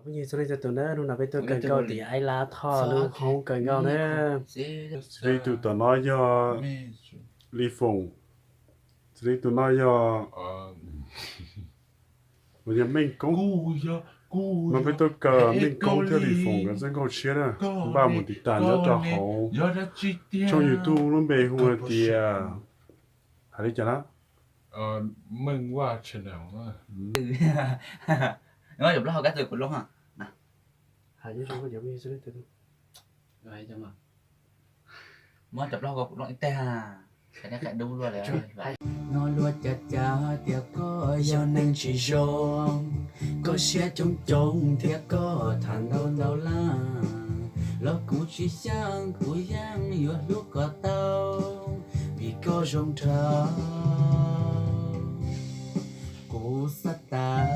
Phooj ywg txhua leej txhua tus na, hnub no peb tuaj kawm nkauj tim Aib Lab Thoj lub hoob kawm nkauj na. Txhua leej tug tom no yog Lis Foom, txhua leej tug no yog, yog Meej Koob. No peb tuaj kawm Meej Koob thiab Lis Foom nkawd txoj nkauj tshiab na. Npaj mus tiv tas nyob rau hauv tshooj YouTube lub npe hu hais tias, hais li cas na? Meej Vaj Channel. Muab cov plaub hau kuv loj ib teg. No luag cav cav tias koj yog neeg tsis zoo, koj siab coob coob thiab koj tham ntau ntau laj, los kuv tsis xyeej, kuv yeej yuav hlub kom tau, vim koj zoo nraug kuv xav tas.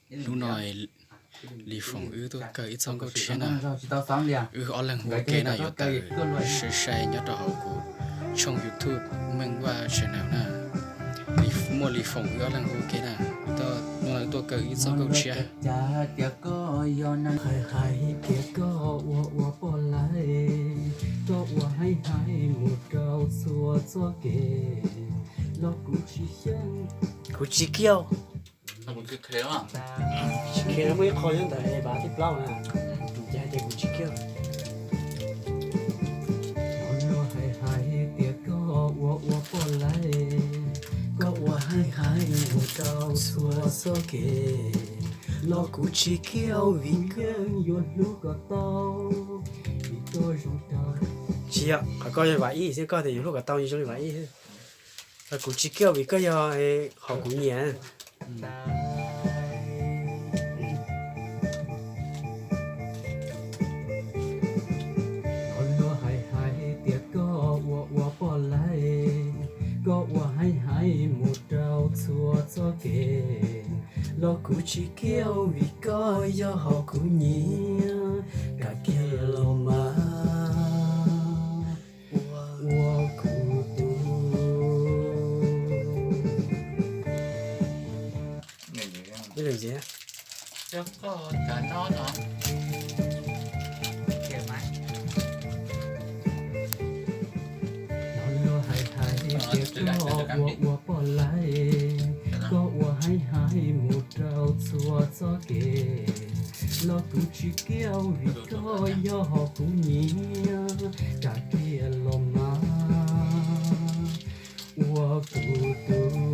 Hnub no Lis Foom wb tuaj kawm ib txoj nkauj tshiab na. Wb ob leeg hu ua ke na, yuav tawm sai sai nyob rau hauv kuv tshooj YouTube Meej Vaj Channel na. Muaj Lis Foom wb ob leeg hu ua ke na. Hnub no wb tuaj kawm ib txoj nkauj tshiab. Cas tias koj yog neeg hais hais tias koj ua ua poj laib, koj ua heev heev mus rau txhua txoj kev, los kuv tsis xyeej, kuv tsis kiag. Tsis khiav, muaj ib qho nyob ntawm es vav thib plaub na, ces hais tias kuv tsis kiag. Luag hais hais tias koj ua ua poj laib, koj ua heev heev mus rau txhua txoj kev, los kuv tsis kiag vim koj yuav hlub kom tau, vim koj zoo tau. Tsis yog, qhov koj yog vav ib xwb, koj tias yuav hlub kom tau zoo li vav ib xwb. Kuv tsis kiag vim koj yog hom kuv nyiam. Koj luag hais hais tias koj ua ua poj laib, koj ua heev heev mus rau txhua txoj kev, los kuv tsis kiag vim koj yog hom kuv nyiam. Kam kiag los mas ua kuv tus. Luag hais hais tias koj ua ua poj laib, koj ua heev heev mus rau txhua txoj kev, los kuv tsis kiag vim koj yog hom kuv nyiam. Kam kiag los mas ua kuv tus.